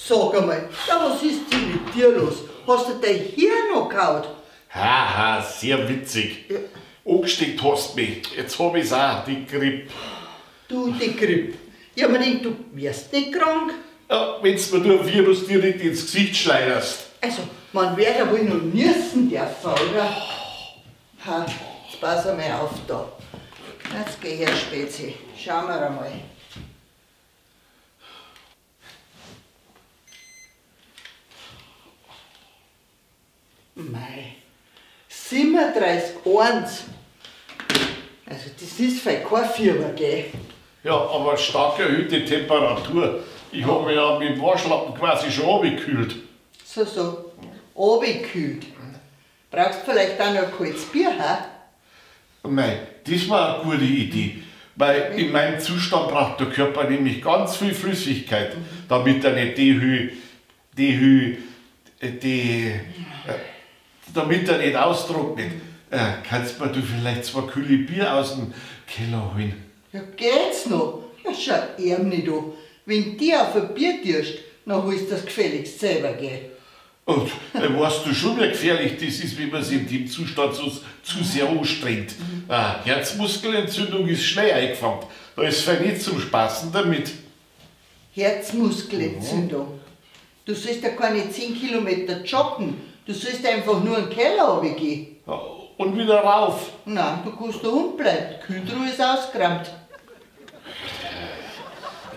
Sag einmal, ja, was ist denn mit dir los? Hast du dein Hirn noch gehauen? Haha, sehr witzig. Ja. Angesteckt hast mich. Jetzt hab ich's auch, die Grippe. Du, die Grippe. Ja, man denkt, du wirst nicht krank. Ja, wenn's mir nur ein Virus direkt ins Gesicht schleuderst. Also, man wird ja wohl noch niesen dürfen, oder? Ha, jetzt pass einmal auf da. Jetzt geh her, Spezi. Schauen wir einmal. Mei, 37,1. Also das ist vielleicht kein Fieber, gell? Ja, aber stark erhöhte Temperatur. Ich hab mich ja mit dem Waschlappen quasi schon abgekühlt. So, so, abgekühlt. Brauchst vielleicht auch noch ein kaltes Bier, hä? Mei, das war eine gute Idee. Weil in meinem Zustand braucht der Körper nämlich ganz viel Flüssigkeit, damit er nicht damit er nicht austrocknet. Kannst mir du vielleicht 2 kühle Bier aus dem Keller holen? Ja, geht's noch? Ja, schau ihm nicht an. Wenn die auf ein Bier tust, dann holst du das gefälligst selber, gell? Und weißt du schon, wie gefährlich das ist, wenn man sich in dem Zustand so, zu sehr anstrengt. Herzmuskelentzündung ist schnell eingefangen. Da ist es nicht zum Spaßen damit. Herzmuskelentzündung? Du sollst ja keine 10 Kilometer joggen. Du sollst einfach nur in den Keller runtergehen. Ja, und wieder rauf. Nein, du kannst da unten bleiben. Die Kühltruhe ist ausgeräumt.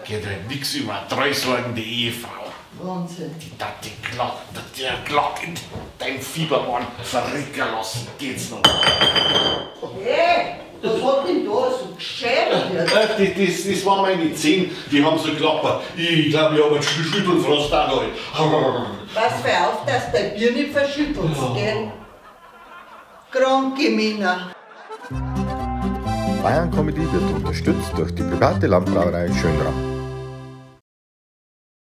Geht halt nix über eine treusorgende Ehefrau. Wahnsinn. Die Tante klagt, der klagt in dein Fiebermann verrücken lassen. Geht's noch? Hey, was hat denn da so gescheit? Das waren meine Zähne, die haben so geklappert. Ich glaube, ich hab einen Schüttelfrost auch noch. Pass mal auf, dass dein Bier nicht verschüttelst, Ja. gell? Kranke Männer. Bayern Comedy wird unterstützt durch die private Landbrauerei Schönram.